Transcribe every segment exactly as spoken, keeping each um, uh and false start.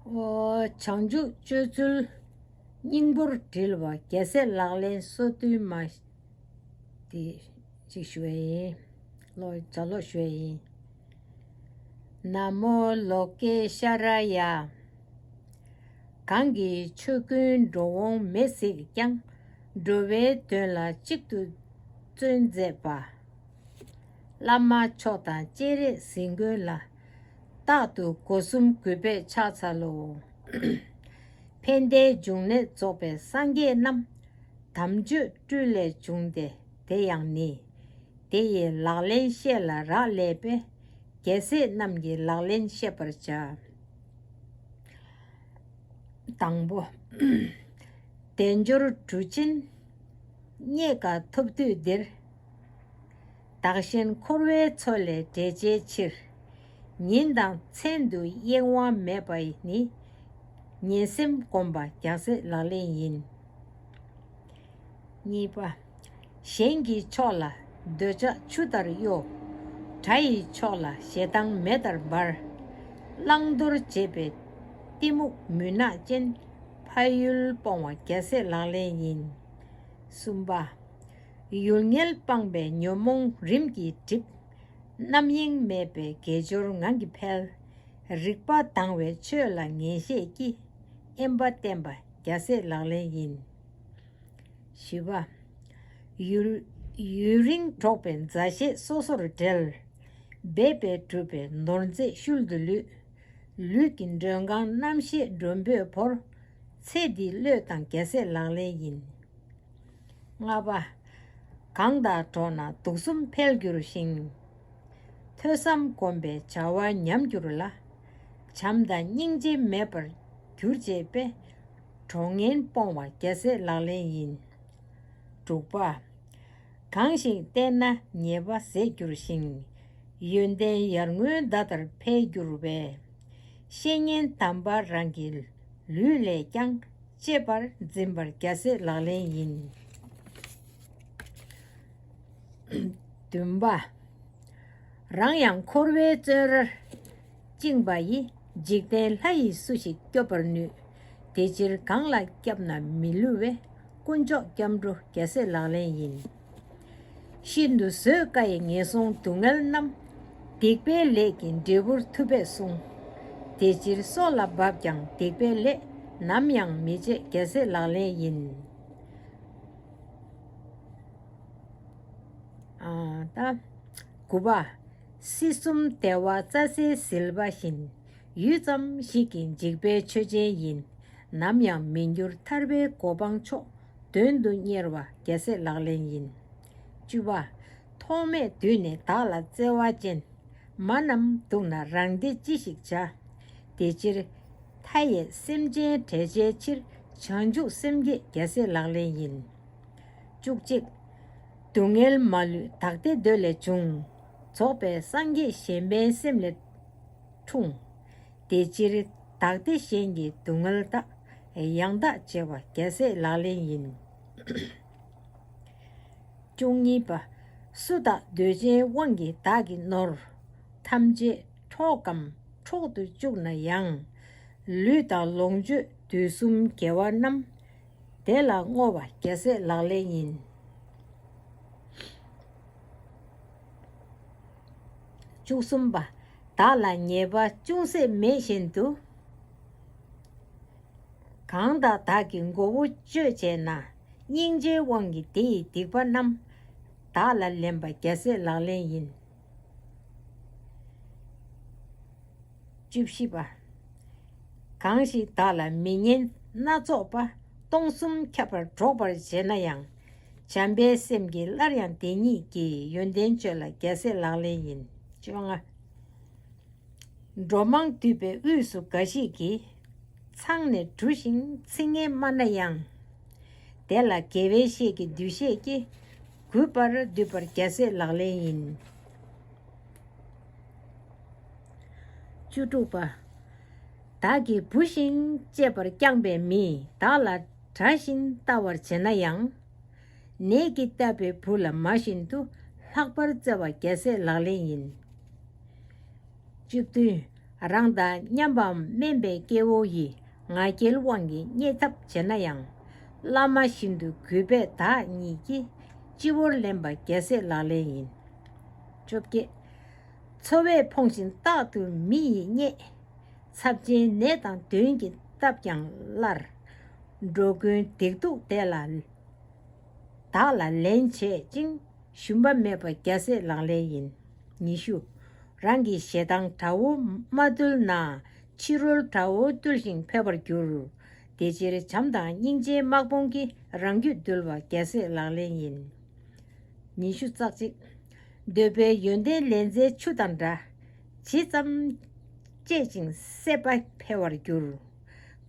ཨོ། བྱང་ཆུབ་སྤྱོད་ཚུལ་སྙིང་པོར་དྲིལ་བ་རྒྱལ་སྲས་ལག་ལེན་སོ་བདུན་མ། དེ་གཅིག་ཞུ་བ་ཡིན། ལོ་ཇ་ལོ་ཞུ་བ་ཡིན། ན་མོ་ལོ་ཀེ་ཤྭ་ར་ཡ། གང་གིས་ཆོས་ཀུན་འགྲོ་འོང་མེད་གཟིགས་ཀྱང་། འགྲོ་བའི་དོན་ལ་གཅིག་ཏུ་བརྩོན་མཛད་པ། བླ་མ་མཆོག་དང་སྤྱན་རས་གཟིགས་མགོན་ལ། རྟག་ཏུ་སྒོ་གསུམ་གུས་པས་ཕྱག་འཚལ་ལོ། ཕན་བདེའི་འབྱུང་གནས་རྫོགས་པའི་སངས་རྒྱས་རྣམས། དམ་ཆོས་སྤྲུལ་ལས་བྱུང་སྟེ་དེ་ཡང་ནི། དེ་ཡི་ལག་ལེན་བཤད་ལ་རག་ལས་པས། རྒྱལ་སྲས་རྣམས་ཀྱི་ལག་ལེན་བཤད་པར་བྱ། དང་པོ། དལ་འབྱོར་གྲུ་ཆེན་རྙེད་དཀའ་ཐོབ་དུས་འདིར། བདག་གཞན་འཁོར་བའི་མཚོ་ལས་བསྒྲལ་བྱའི་ཕྱིར། ཉིན་དང་མཚན་དུ་གཡེང་བ་མེད་པ་ནི། ཉན་སེམས་བསྒོམ་པ་རྒྱལ་སྲས་ལག་ལེན་ཡིན། གཉིས་པ། གཞན་གྱི་ཕྱོགས་ལ་འདོད་ཆགས་ཆུ་ལྟར་གཡོ། དགྲ་ཡི་ཕྱོགས་ལ་ཞེ་སྡང་མེ་ལྟར་འབར། བླང་དོར་བྱེད་པའི་གཏི་མུག་མུན་ནག་ཅན། ཕ་ཡུལ་སྤོང་བ་རྒྱལ་སྲས་ལག་ལེན་ཡིན། གསུམ་པ། ཡུལ་ངལ་སྤངས་པའི་ཉོན་མོངས་རིམ་གྱིས་འགྲིབ། རྣམ་གཡེང་མེད་པའི་དགེ་སྦྱོར་ངང་གིས་འཕེལ། རིག་པ་དྭངས་པའི་ཆོས་ལ་ངེས་ཤེས་ཀྱིས། དབེན་པ་བསྟེན་པ་རྒྱལ་སྲས་ལག་ལེན་ཡིན། བཞི་པ། ཡུན་ཡུན་རིང་འགྲོགས་པའི་མཛའ་བཤེས་སོ་སོར་འབྲེལ། འབད་པས་བསྒྲུབས་པའི་ནོར་རྫས་ཤུལ་དུ་ལུས། ལུས་ཀྱི་མགྲོན་ཁང་རྣམ་ཤེས་མགྲོན་པོས་བོར། ཚེ་འདིའི་བློས་བཏང་རྒྱལ་སྲས་ལག་ལེན་ཡིན། ལྔ་པ། གང་དག་འགྲོགས་ན་དུག་གསུམ་འཕེལ་འགྱུར་ཞིང་། ཐོས་བསམ་སྒོམ་པའི་བྱ་བ་ཉམས་འགྱུར་ལ། བྱམས་དང་སྙིང་རྗེ་མེད་པར་གྱུར་ཅེས་པས། གྲོགས་ངན་སྤོང་བ་རྒྱལ་སྲས་ལག་ལེན་ཡིན། དྲུག་པ། གང་ཞིག་བསྟེན་ན་ཉེས་པ་ཟད་འགྱུར་ཞིང་། ཡོན་ཏན་ཡར་ངོའི་ཟླ་ལྟར་འཕེལ་འགྱུར་བས། བཤེས་གཉེན་དམ་པ་རང་གི་ལུས་ལས་ཀྱང་། གཅེས་པར་འཛིན་པར་རྒྱལ་སྲས་ལག་ལེན་ཡིན། བདུན་པ། རང་ཡང་འཁོར་བའི་བཙོན་རར་བཅིངས་པ་ཡི། འཇིག་རྟེན་ལྷ་ཡིས་སུ་ཞིག་སྐྱོབ་པར་ནུས། དེ་ཕྱིར་གང་ལ་སྐྱབས་ན་མི་བསླུ་བའི། དཀོན་མཆོག་སྐྱབས་འགྲོ་རྒྱལ་སྲས་ལག་ལེན་ཡིན། ཤིན་ཏུ་བཟོད་དཀའ་ཡི་ངན་སོང་སྡུག་བསྔལ་རྣམས། སྡིག་པའི་ལས་ཀྱི་འབྲས་བུར་ཐུབ་པས་གསུངས། དེ་ཕྱིར་སྲོག་ལ་བབ་ཀྱང་སྡིག་པའི་ལས། ནམ་ཡང་མི་བྱེད་རྒྱལ་སྲས་ལག་ལེན་ཡིན། ཨ། ད། དགུ་པ། སྲིད་གསུམ་བདེ་བ་རྩྭ་སའི་ཟིལ་པ་བཞིན། ཡུད་ཙམ་ཞིག་གིས་འཇིག་པའི་ཆོས་ཅན་ཡིན། ནམ་ཡང་མི་འགྱུར་ཐར་པའི་གོ་འཕང་མཆོག་དོན་དུ་གཉེར་བ་རྒྱལ་སྲས་ལག་ལེན་ཡིན། བཅུ་པ། ཐོག་མེད་དུས་ནས་བདག་ལ་བརྩེ་བ་ཅན། མ་རྣམས་སྡུག་ན་རང་བདེ་ཅི་ཞིག་བྱ། དེ་ཕྱིར། མཐའ་ཡས་སེམས་ཅན་བསྒྲལ་བྱའི་ཕྱིར། བྱང་ཆུབ་སེམས་བསྐྱེད་རྒྱལ་སྲས་ལག་ལེན་ཡིན། བཅུ་གཅིག་སྡུག་བསྔལ་མ་ལུས་བདག་བདེ་འདོད་ལས་བྱུང་། རྫོགས་པའི་སངས་རྒྱས་གཞན་ཕན་སེམས་ལས་འཁྲུངས། དེ་ཕྱིར་བདག་བདེ་གཞན་གྱི་སྡུག་བསྔལ་དག་ཡང་དག་བྱེད་པ་རྒྱལ་སྲས་ལག་ལེན་ཡིན། བཅུ་གཉིས་པ། སུ་དག་འདོད་ཆེན་དབང་གིས་བདག་གི་ནོར། ཐམས་ཅད་འཕྲོག་གམ་འཕྲོག་ཏུ་བཅུག་ན་ཡང་། ལུས་དང་ལོངས་སྤྱོད་དུས་གསུམ་དགེ་བ་རྣམས། དེ་ལ་བསྔོ་བ་རྒྱལ་སྲས་ལག་ལེན་ཡིན། བཅུ་གསུམ་པ། བདག་ལ་ཉེས་པ་ཅུང་ཟད་མེད་བཞིན་དུ། གང་དག་བདག་གི་མགོ་བོ་གཅོད་བྱས་ན། སྙིང་རྗེའི་དབང་གིས་དེ་ཡི་སྡིག་པ་རྣམས། བདག་ལ་ལེན་པ་རྒྱལ་སྲས་ལག་ལེན་ཡིན། བཅུ་བཞི་པ། གང་ཞིག་བདག་ལ་མི་སྙན་སྣ་ཚོགས་པ། སྟོང་གསུམ་ཁྱབ་པར་སྒྲོག་པར་བྱེད་ན་ཡང་། བྱམས་པའི་སེམས་ཀྱིས་སླར་ཡང་དེ་ཉིད་ཀྱི། ཡོན་ཏན་བརྗོད་ལ་རྒྱལ་སྲས་ལག་ལེན་ཡིན། བཅོ་ལྔ། འགྲོ་མང་འདུས་པའི་དབུས་སུ་འགའ་ཞིག་གིས། མཚང་ནས་འབྲུ་བཞིན་ཚིག་ངན་སྨྲ་ན་ཡང་། དེ་ལ་དགེ་བའི་བཤེས་ཀྱི་འདུ་ཤེས་ཀྱིས། གུས་པར་འདུད་པར་རྒྱལ་སྲས་ལག་ལེན་ཡིན། བཅུ་དྲུག་པ། བདག་གི་བུ་བཞིན་གཅེས་པར་བསྐྱངས་པའི་མིས། བདག་ལ་དགྲ་བཞིན་ལྟ་བར་བྱེད་ན་ཡང་། ནད་ཀྱིས་བཏབ་པའི་བུ་ལ་མ་བཞིན་དུ། ལྷག་པར་བརྩེ་བ་རྒྱལ་སྲས་ལག་ལེན་ཡིན། བཅུ་བདུན། རང་དང་མཉམ་པའམ་དམན་པའི་སྐྱེ་བོ་ཡིས་ང་རྒྱལ་དབང་གིས་རྙེད་ཐབས་བྱས་ན་ཡང་། བླ་མ་བཞིན་དུ་གུས་པས་བདག་ཉིད་ཀྱི་སྤྱི་བོར་ལེན་པ་རྒྱལ་སྲས་ལག་ལེན་ཡིན། བཅོ་བརྒྱད། འཚོ་བས་ཕོངས་ཤིང་རྟག་ཏུ་མི་ཡིས་བརྙས། ཚབས་ཆེན་ནད་དང་གདོན་གྱིས་བཏབ་ཀྱང་སླར། འགྲོ་ཀུན་སྡིག་སྡུག་དེ་ལ། བདག་ལ་ལན་བྱེད་ཅིང་ཞུམ་པ་མེད་པ་རྒྱལ་སྲས་ལག་ལེན་ཡིན། ཉི་ཤུ། རང་གི་ཞེ་སྡང་དགྲ་བོ་མ་བཏུལ་ན། ཕྱི་རོལ་དགྲ་བོ་བཏུལ་ཞིང་འཕེལ་བར་འགྱུར། དེ་ཕྱིར་བྱམས་དང་སྙིང་རྗེའི་དམག་དཔུང་གིས་རང་རྒྱུད་འདུལ་བ་རྒྱལ་སྲས་ལག་ལེན་ཡིན། ཉི་ཤུ་རྩ་གཅིག། འདོད་པའི་ཡོན་ཏན་ལན་ཚྭའི་ཆུ་དང་འདྲ། ཇི་ཙམ་བཅད་ཅིང་སྲེད་པ་འཕེལ་བར་འགྱུར།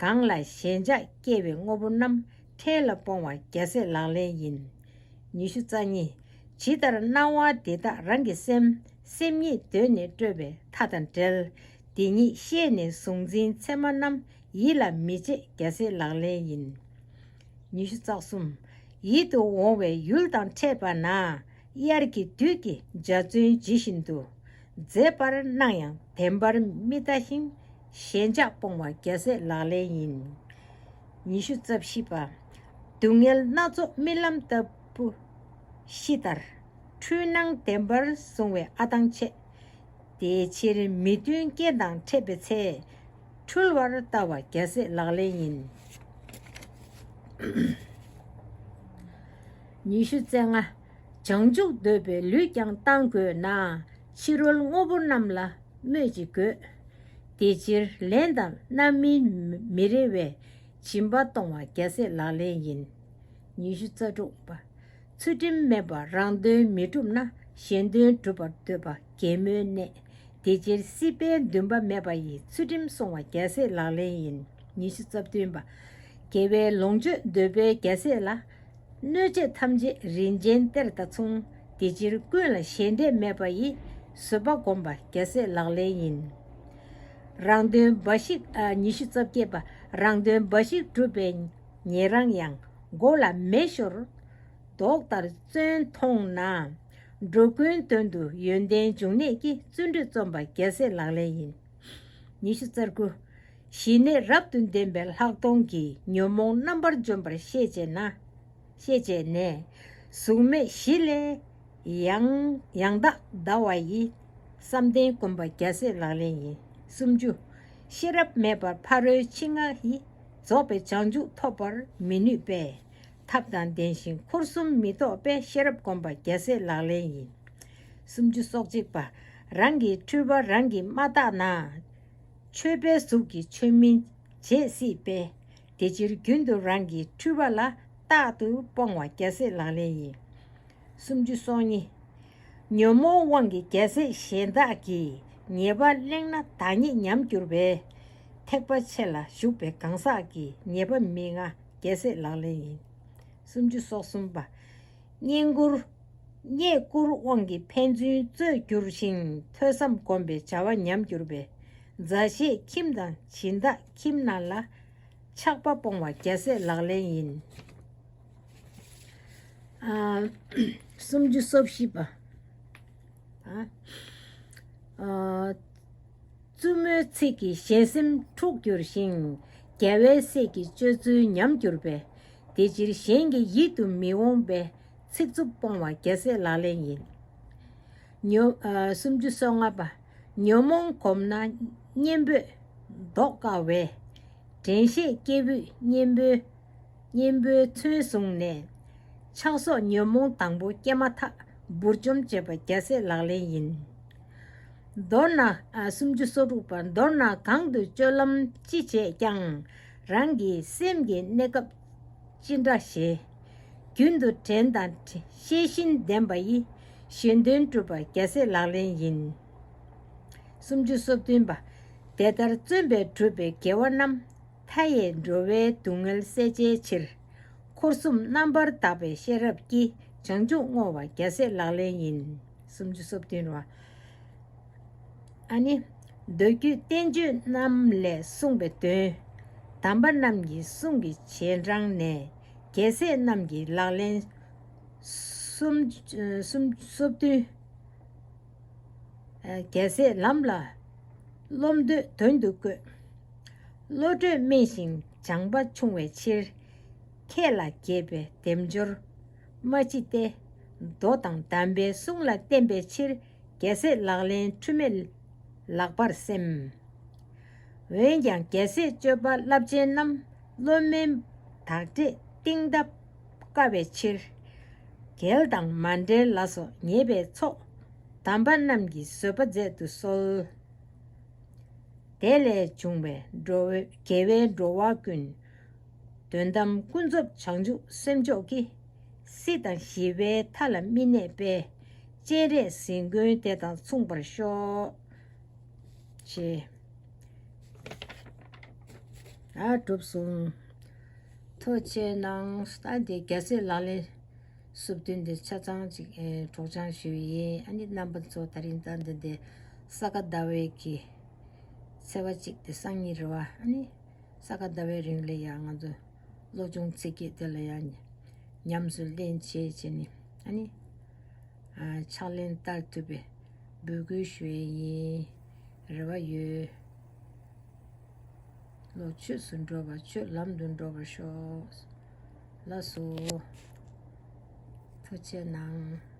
གང་ལ་ཞེན་ཆགས་སྐྱེ་བའི་དངོས་པོ་རྣམས་འཕྲལ་ལ་སྤོང་བ་རྒྱལ་སྲས་ལག་ལེན་ཡིན། ཉི་ཤུ་རྩ་གཉིས། ཇི་ལྟར་སྣང་བ་འདི་དག་རང་གི་སེམས། སེམས་ཉིད་གདོད་ནས་སྤྲོས་པའི་མཐའ་དང་བྲལ། འདི་ཉིད་ཤེས་ནས་གཟུང་འཛིན་མཚན་མ་རྣམས་ཡིད་ལ་མི་བྱེད་རྒྱལ་སྲས་ལག་ལེན་ཡིན། ཉི་ཤུ་རྩ་གསུམ། ཡིད་དུ་འོང་བའི་ཡུལ་དང་འཕྲད་པ་ན། དབྱར་གྱི་དུས་ཀྱི་འཇའ་ཚོན་ཇི་བཞིན་དུ། མཛེས་པར་སྣང་ཡང་བདེན་པར་མི་ལྟ་ཞིང་། ཞེན་ཆགས་སྤོང་བ་རྒྱལ་སྲས་ལག་ལེན་ཡིན། ཉི་ཤུ་རྩ་བཞི་པ། སྡུག་བསྔལ་སྣ་ཚོགས་རྨི་ལམ་ལྟ་བུ་ཤི་ལྟར། འཁྲུལ་སྣང་བདེན་པར་བཟུང་བའི་ཨ་ཐང་ཆད། དེའི་ཕྱིར་མི་མཐུན་རྐྱེན་དང་འཕྲད་པའི་ཚེ། འཁྲུལ་བར་ལྟ་བ་རྒྱལ་སྲས་ལག་ལེན་ཡིན། ཉི་ཤུ་རྩ་ལྔ། བྱང་ཆུབ་འདོད་པའི་ལུས་ཀྱང་བཏང་དགོས་ན། ཕྱི་རོལ་དངོས་པོ་རྣམས་ལ་སྨོད་ཅིག་དགོས། དེ་ཕྱིར་ལན་དང་རྣམ་སྨིན་མི་རེ་བའི། སྦྱིན་པ་གཏོང་བ་རྒྱལ་སྲས་ལག་ལེན་ཡིན། ཉི་ཤུ་རྩ་དྲུག་པ། ཚུལ་ཁྲིམས་མེད་པར་རང་དོན་མི་སྒྲུབ་ན། གཞན་དོན་སྒྲུབ་པར་འདོད་པ་རྒན་མོའི་གནས། དེ་ཕྱིར་སྲིད་པའི་འདུན་པ་མེད་པ་ཡི། ཚུལ་ཁྲིམས་སྲུང་བ་རྒྱལ་སྲས་ལག་ལེན་ཡིན། ཉི་ཤུ་རྩ་བདུན་པ། དགེ་བའི་ལོངས་སྤྱོད་འདོད་པའི་རྒྱལ་སྲས་ལ། གནོད་བྱེད་ཐམས་ཅད་རིན་ཆེན་གཏེར་དང་མཚུངས། དེ་ཕྱིར་ཀུན་ལ་ཞེ་འགྲས་མེད་པ་ཡི། བཟོད་པ་བསྒོམ་པ་རྒྱལ་སྲས་ལག་ལེན་ཡིན། རང་དོན་འབའ་ཞིག་ཨ། ཉི་ཤུ་རྩ་བརྒྱད་པ། རང་དོན་འབའ་ཞིག་སྒྲུབ་པའི་ཉེ་རང་ཡང་། མགོ་ལ་མེ་ཤོར་མདོག་ལྟར་བཙོན་མཐོང་ན། འགྲོ་ཀུན་དོན་དུ་ཡོན་ཏན་འབྱུང་གནས་ཀྱི། བརྩོན་འགྲུས་རྩོམ་པ་རྒྱལ་སྲས་ལག་ལེན་ཡིན། ཉི་ཤུ་རྩ་དགུ། ཞི་གནས་རབ་ཏུ་ལྡན་པའི་ལྷག་མཐོང་གིས། ཉོན་མོངས་རྣམ་པར་འཇོམས་པར་ཤེས་བྱས་ན། ཤེས་བྱས་ནས། གཟུགས་མེད་བཞི་ལས་ཡང་ཡང་དག་འདའ་བ་ཡི། བསམ་གཏན་བསྒོམ་པ་རྒྱལ་སྲས་ལག་ལེན་ཡིན། སུམ་ཅུ། ཤེས་རབ་མེད་པར་ཕ་རོལ་ཕྱིན་ལྔ་ཡི། རྫོགས་པའི་བྱང་ཆུབ་ཐོབ་པར་མི་ནུས་པས། ཐབས་དང་ལྡན་ཞིང་འཁོར་གསུམ་མི་རྟོག་པའི། ཤེས་རབ་བསྒོམ་པ་རྒྱལ་སྲས་ལག་ལེན་ཡིན། སུམ་ཅུ་སོ་གཅིག་པ། རང་གི་འཁྲུལ་པ་རང་གིས་མ་བརྟགས་ན། ཆོས་པའི་གཟུགས་ཀྱིས་ཆོས་མིན་བྱེད་སྲིད་པས། དེ་ཕྱིར་རྒྱུན་དུ་རང་གི་འཁྲུལ་པ་ལ། རྟག་ཏུ་སྤོང་བ་རྒྱལ་སྲས་ལག་ལེན་ཡིན། སུམ་ཅུ་སོ་གཉིས། ཉོན་མོངས་དབང་གིས་རྒྱལ་སྲས་གཞན་དག་གིས། ཉེས་པ་གླེང་ན་བདག་ཉིད་ཉམས་གྱུར་པས། ཐེག་པ་ཆེ་ལ་ཞུགས་པའི་གང་ཟག་གིས། ཉེས་པ་མི་མངའ་རྒྱལ་སྲས་ལག་ལེན་ཡིན། སུམ་ཅུ་སོ་གསུམ་པ། བསྙེན་བཀུར། བསྙེན་བཀུར་དབང་གིས་ཕན་ཚུན་རྩོད་འགྱུར་ཞིང་། ཐོས་བསམ་སྒོམ་པའི་བྱ་བ་ཉམས་གྱུར་པས། མཛའ་བཤེས་ཁྱིམ་དང་སྦྱིན་བདག་ཁྱིམ་ན་ལ། ཆགས་པ་སྤོང་བ་རྒྱལ་སྲས་ལག་ལེན་ཡིན། ཨ། སུམ་ཅུ་སོ་བཞི་པ། ཨ། ཨ། རྩུབ་མོའི་ཚིག་གིས་གཞན་སེམས་འཁྲུགས་འགྱུར་ཞིང་། རྒྱལ་བའི་སྲས་ཀྱི་སྤྱོད་ཚུལ་ཉམས་གྱུར་པས། དེ་ཕྱིར་གཞན་གྱི་ཡིད་དུ་མི་འོང་པའི། ཚིག་རྩུབ་སྤོང་བ་རྒྱལ་སྲས་ལག་ལེན་ཡིན། ཉོ། ཨ། སུམ་ཅུ་སོ་ལྔ་པ། ཉོན་མོངས་གོམས་ན་གཉེན་པོས་བཟློག་དཀའ་བས། དྲན་ཤེས་སྐྱེས་བུས་གཉེན་པོའི། གཉེན་པོའི་མཚོན་བཟུང་ནས། ཆགས་སོགས་ཉོན་མོངས་དང་པོ་སྐྱེས་མ་ཐག་འབུར་འཇོམས་བྱེད་པ་རྒྱལ་སྲས་ལག་ལེན་ཡིན། མདོར་ན། ཨ། སུམ་ཅུ་སོ་དྲུག་པ། མདོར་ན་གང་དུ་སྤྱོད་ལམ་ཅི་བྱེད་ཀྱང་། རང་གི་སེམས་ཀྱི་གནས་སྐབས་ཅི་འདྲ་ཞེས། རྒྱུན་དུ་དྲན་དང་ཤེས་བཞིན་ལྡན་པ་ཡིས། གཞན་དོན་སྒྲུབ་པ་རྒྱལ་སྲས་ལག་ལེན་ཡིན། སུམ་ཅུ་སོ་བདུན་པ། དེ་ལྟར་བརྩོན་པས་བསྒྲུབས་པའི་དགེ་བ་རྣམས། མཐའ་ཡས་འགྲོ་བའི་སྡུག་བསྔལ་སེལ་བྱའི་ཕྱིར། འཁོར་གསུམ་རྣམ་པར་དག་པའི་ཤེས་རབ་ཀྱིས། བྱང་ཆུབ་བསྔོ་བ་རྒྱལ་སྲས་ལག་ལེན་ཡིན། སུམ་ཅུ་སོ་བདུན་པ། ཨ་ནི། མདོ་རྒྱུད་བསྟན་བཅོས་རྣམས་ལས་གསུངས་པའི་དོན། དམ་པ་རྣམས་ཀྱི་གསུང་གི་རྗེས་འབྲང་ནས། རྒྱལ་སྲས་རྣམས་ཀྱི་ལག་ལེན་སུམ། སུམ། སོ་བདུན། རྒྱལ་སྲས་ལམ་ལ། བློ་འདོད་དོན་དུ་བཀོད། བློ་གྲོས་དམན་ཞིང་བྱང་པ་ཆུང་བའི་ཕྱིར། ཁྱེད་ལ་དགྱེས་པའི་དལ་འབྱོར་མ་མཆིས་ཏེ། མདོ་དང་གདམས་པའི་གསུང་ལ་བརྟེན་པའི་ཕྱིར། རྒྱལ་སྲས་ལག་ལེན་འཁྲུལ་མེད་ལགས་པར་སེམས། འོན་ཀྱང་རྒྱལ་སྲས་སྤྱོད་པ་རླབས་ཆེན་རྣམས། བློ་དམན་བདག་འདྲས་གཏིང་ལྟ་དཀའ་བའི་ཕྱིར། རྒྱལ་དང་མ་འབྲལ་ལ་སོགས་ཉེས་པའི་ཚོགས། དམ་པ་རྣམས་ཀྱིས་བཟོད་པ་མཛད་དུ་གསོལ། དེ་ལས་བྱུང་བའི་འགྲོ་བའི་དགེ་བའི་འགྲོ་བ་ཀུན། དོན་དམ་ཀུན་རྫོབ་བྱང་ཆུབ་སེམས་མཆོག་གི། སྲིད་དང་ཞི་བའི་མཐའ་ལ་མི་གནས་པའི། སྤྱན་རས་གཟིགས་མགོན་དེ་དང་མཚུངས་པར་ཤོག་ཅེས། ཨ་གྲུབ་སོང་། ཐུགས་རྗེ་གནང་། ད་འདི་རྒྱལ་སྲས་ལག་ལེན་སུབ་བདུན་འདི་ཆ་ཚང་ཅིག་ཨེ་སྒྲོག་སྦྱང་ཞུས་ཡིན། ཨ་ནི་རྣམ་པ་ཚོ་ད་རིང་ད་འདི་འདི་ས་ག་ཟླ་བའི་གི་ཚེས་པ་གཅིག་དེ་སང་ཉིན་རེད་བ། ཨ་ནི་ས་ག་ཟླ་བའི་རིང་ལ་ཡང་ང་ཚོ་བློ་སྦྱོང་ཚིག་བརྒྱད་དེ་ལ་ཡང་ཉམས་སུ་ལེན་བྱེད་བྱེད་ནི། ཨ་ནི་ཨ་ཕྱག་ལེན་བསྟར་ཐུབ་པའི་འབོད་སྐུལ་ཞུ་ཡས་ཡིན། རེ་བ་ཡོད། བློ་ཆོས་སུ་འགྲོ་བ་ཆོས་ལམ་དུ་འགྲོ་བར་ཤོག་ལགས་སོ། ཐུགས་རྗེ་གནང་།